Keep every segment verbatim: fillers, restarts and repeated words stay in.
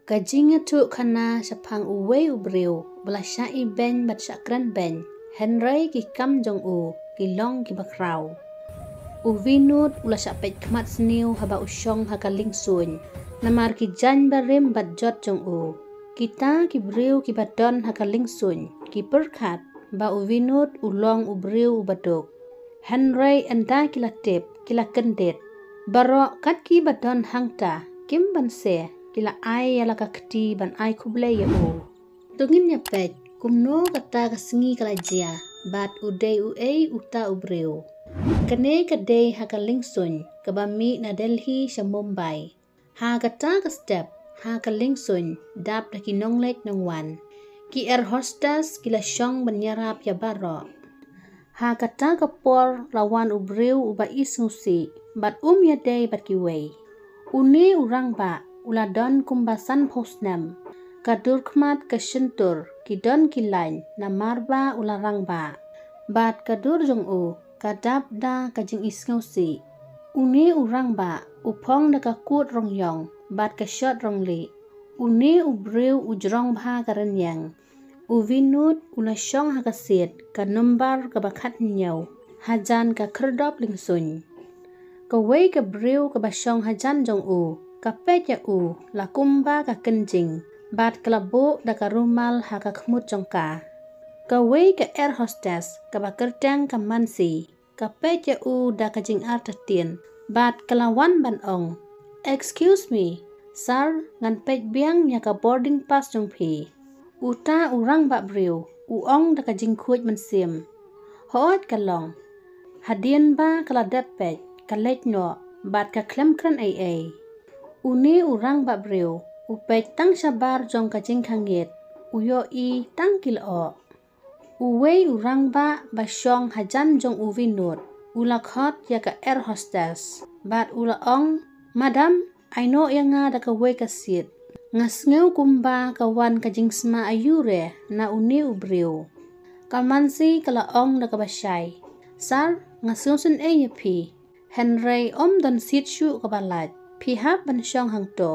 Ka jingïathuh khana shaphang uwei u briew ba la shah ibeiñ bad shah kren beiñ, hynrei ki kam jong u ki long kiba khraw. U Vinod u la shah peit khmat sniew haba u shong ha ka liengsuiñ, namar ki jaiñ barim bad jot jong u. Kita ki briew kiba don ha ka liengsuiñ ki pyrkhat ba u Vinod u long u briew uba duk. Hynrei ynda ki la tip, ki la kyndit. Baroh kat kiba don hangta, kim banse, ki la ai ïa la ka kti ban ai khublei ïa u. To ngin ïa peit kumno kata ka sngi ka la jia, bad u dei uei uta u briew. Kane ka dei ha ka liengsuiñ kaba mih na Delhi sha Mumbai. Ha kata ka step, ha ka liengsuiñ, dap da ki nongleit nongwan. Ki air hostess ki la shong ban ïarap ïa baroh. Ha kata ka por la wan u briew uba isngewsih, bad um ïadei bad kiwei. Une u rangbah u la don kumba sanphew snem. Ka dur khmat, ka shyntur ki don ki lain namar ba u la rangbah. Bad ka dur jong u ka dap da ka jingisngewsih. Une u rangbah u phong da ka kut rong ïong bad ka shot rong lieh. Une u briew u jrong bha ka rynïeng. U Vinod u la shong ha ka seat ka nombar kaba khathynñiew, hajan ka khyrdop liengsuiñ. Kawei ka briew kaba shong hajan jong u ka peit ïa u la kumba ka kynjing, bad ka la buh da ka rumal ha ka khmut jong ka. Kawei ka air hostess kaba kyrteng ka Mansi ka peit ïa u da ka jingartatien, bad ka la wan ban ong, "Excuse me, sir, ngan peit biang ïa ka boarding pass jong phi." Uta u rangbah briew u ong da ka jingkhuid mynsiem, "Hooid, ka long." Hadien ba ka la dep peit, ka leit noh bad ka khlem kren ei ei. Une u rangbah briew u peit tang shabar jong ka jingkhangit, u ïohi tang ki lyoh. Uwei u rangbah ba shong hajan jong u Vinod u la khot ïa ka air hostess, bad u la ong, "Madam, ai noh ïa nga da kawei ka seat. Nga sngew kumba ka wan ka jingsma aiu re na une u briew." Ka Mansi ka la ong da kaba shai, "Sir, nga sngewsynei ïa phi, hynrei ym don seat shuh kaba lait. Phi hap ban shong hangto."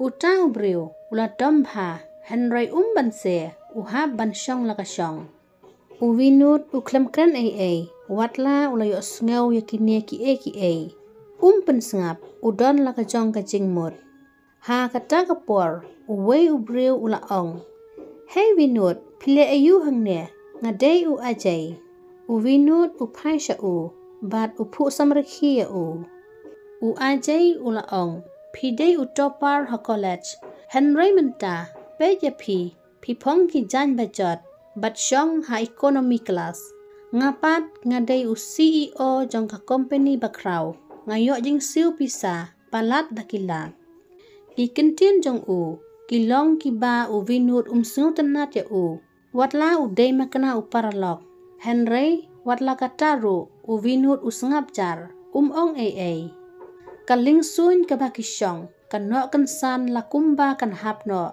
Uta u briew u la dom bha, hynrei um banse, u hap ban shong la ka shong. U Vinod u khlem kren ei ei, wat la u la ïohsngew ïa kine kiei kiei. Um pynsngap, u don la ka jong ka jingmut. Ha kata ka por, uwei u briew u la ong, "Hei Vinod, phi leh aiu hangne? Nga dei u Ajay." U Vinod u phai sha u, bad u phuh samrkhie ïa u. U Ajay u la ong, "Phi dei u topper ha college, hynrei mynta, peit ïa phi, phi phong ki jaiñ ba jot, bad shong ha economy class. Nga pat nga dei u C E O jong ka company ba khraw, nga ïoh jingsiew pisa palat da ki lak." Ki kyntien jong u ki long kiba u Vinod um sngewtynnad ïa u. Wat la u dei makna u paralok, hynrei wat la kata ruh u Vinod u sngap jar, um ong ei ei. Ka liengsuiñ kaba ki shong ka noh kynsan la kumba kan hap noh.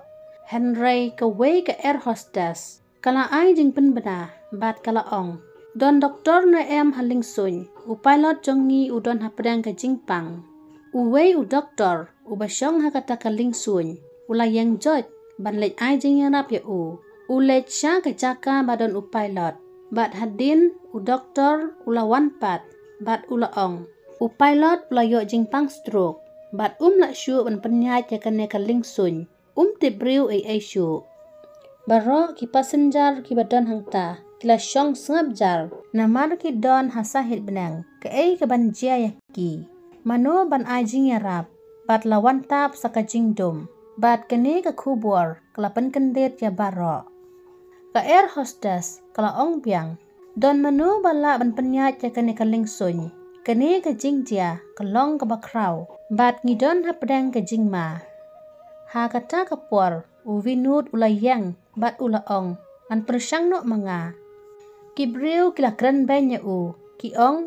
Hynrei kawei ka air hostess ka la ai jingpynbna bad ka la ong, "Don doktor ne em ha liengsuiñ? U pilot jong ngi u don hapdeng ka jingpang." Uwei u doktor uba shong ha kata ka liengsuiñ u la ïeng joit ban leit ai jingïarap ïa u. U leit sha ka jaka ba don u pilot, bad hadien u doktor u la wan pat, bad u la ong, "U pilot u la ïoh jingpang stroke, bad um lah shuh ban pynïaid ïa kane ka liengsuiñ. Um tip briew ei ei shuh." Baroh ki passenger kiba don hangta ki la shong sngap jar, namar ki don ha sahit bneng kaei kaban jia ïa ki. Mano ban ai jingïarap, bad la wan tap sa ka jingdum, bad kane ka khubor ka la pynkyndit ïa baroh. Ka air hostess ka la ong biang, "Don mano ba lah ban pynïaid ïa kane ka liengsuiñ? Kane ka jingjia ka long kaba khraw, bad ngi don hapdeng ka jingma." Ha kata ka por u Vinod u la ïeng bad u la ong, "Ngan pyrshang noh ma nga." Ki briew ki la kren beiñ ïa u, ki ong,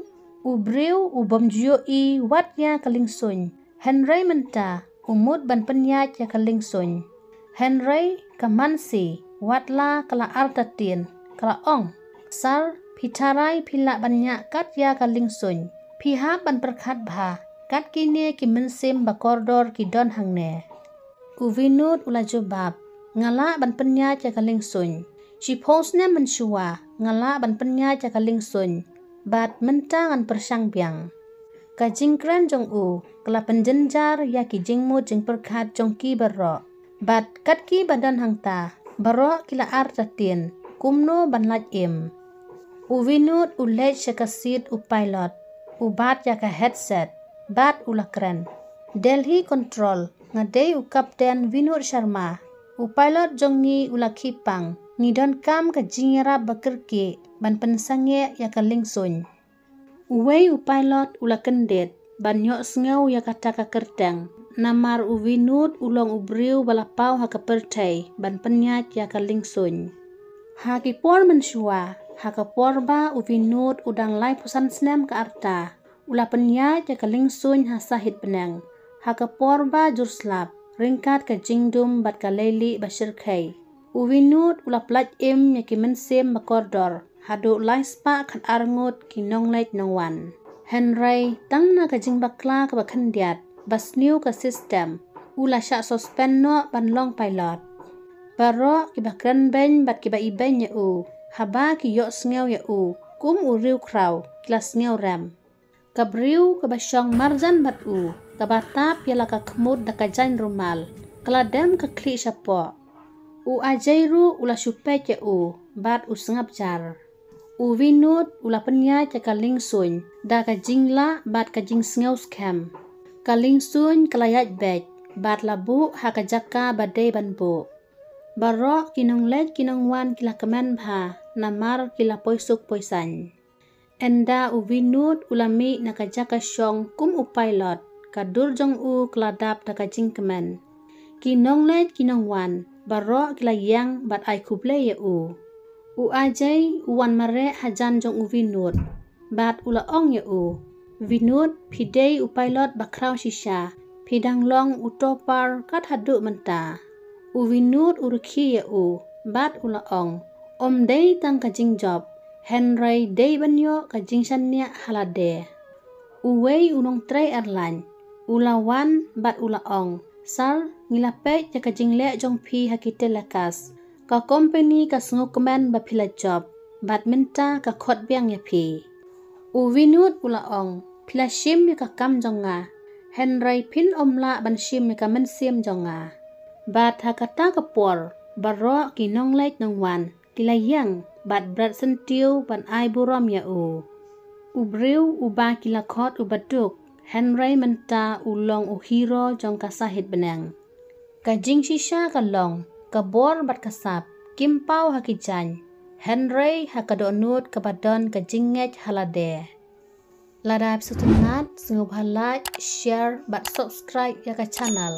"U briew u bym ju ïohi wat ïa ka liengsuiñ, hynrei mynta u mut ban pynïaid ïa ka liengsuiñ." Hynrei ka Mansi, wat la ka la artatien, ka la ong, "Sir, phi tharai phi lah ban ñiah kat ïa ka liengsuiñ? Phi hap ban pyrkhat bha kat kine ki mynsiem ba kordor ki don hangne." U Vinod u la jubab, nga lah ban pynïaid ïa ka liengsuiñ. Shiphew snem mynshuwa nga lah ban pynïaid ïa ka liengsuiñ, bad mynta ngan pyrshang biang. Ka jingkren jong u ka la pynjynjar ïa ki jingmut jingpyrkhat jong ki baroh. Bad kat kiba don hangta, baroh ki la artatien kumno ban lait im. U Vinod u leit sha ka seat u pilot, u bat ïa ka headset, bad u la kren. Delhi Control, nga dei u Captain Vinod Sharma. U pilot jong ngi u la khie pang. Ngi donkam ka jingïarap ba kyrkieh ban pynsangeh ïa ka liengsuiñ. Uwei u pilot u la kyndit ban ïohsngew ïa kata ka kyrteng, namar u Vinod u long u briew ba la paw ha ka pyrthei ban pynïaid ïa ka liengsuiñ. Ha ki por mynshuwa, ha ka por ba u Vinod u dang laiphew san snem ka rta, u la pynïaid ïa ka liengsuiñ ha sahit bneng. Ha ka por ba jur slap, ryngkat ka jingdum bad ka leilieh ba shyrkhei, u Vinod u la pyllait im ïa ki mynsiem ba kordor haduh lai spah khatar ngut ki nongleit nongwan. Hynrei tang na ka jingbakla kaba khyndiat, ba sniew ka system, u la shah suspend noh ban long pilot. Baroh kiba kren beiñ bad kiba ibeiñ ïa u, haba ki ïohsngew ïa u kum u riewkhraw, ki la sngewrem. Ka briew kaba shong marjan bad u, kaba tap ïa la ka khmut da ka jaiñ rumal, ka la dem ka khlieh shapoh. U Ajay ruh u la shu peit ïa u, bad u sngap jar. U Vinod u la pynïaid ïa ka liengsuiñ da ka jinglah bad ka jingsngew skhem. Ka liengsuiñ ka la ïaid beit, bad la buh ha ka jaka ba dei ban buh. Baroh ki nongleit ki nongwan ki la kmen bha, namar ki la poi suk poi saiñ. Ynda u Vinod u la mih na ka jaka shong kum u pilot, ka dur jong u ka la dap da ka jingkmen. Ki nongleit ki nongwan baroh ki la ïeng bad ai khublei ïa u. U Ajay u wan mareh hajan jong u Vinod, bad u la ong ïa u, Vinod, phi dei u pilot ba khraw shisha, phi dang long u topper kat haduh mynta. U Vinod u rkhie ïa u, bad u la ong, ym dei tang ka jingjop, hynrei dei ban ïoh ka jingshaniah ha lade. Uwei u nongtrei airline u la wan bad u la ong, Sir, ngi la peit ïa ka jingleh jong phi ha ki telecast. Ka company ka sngewkmen ba phi la jop, bad mynta ka khot biang ïa phi. U Vinod u la ong, phi la shim ïa ka kam jong nga, hynrei phin ym lah ban shim ïa ka mynsiem jong nga. Bad ha kata ka por, baroh ki nongleit nongwan ki la ïeng bad bret syntiew ban ai burom ïa u. U briew uba ki la khot uba duk, hynrei mynta u long u hero jong ka sahit bneng. Ka jingshisha ka long, ka bor bad ka sap kim paw ha ki jaiñ, hynrei ha ka dohnud kaba don ka jingngeit ha lade. Lada phi sngewtynnat, sngewbha like, share bad subscribe ïa ka channel.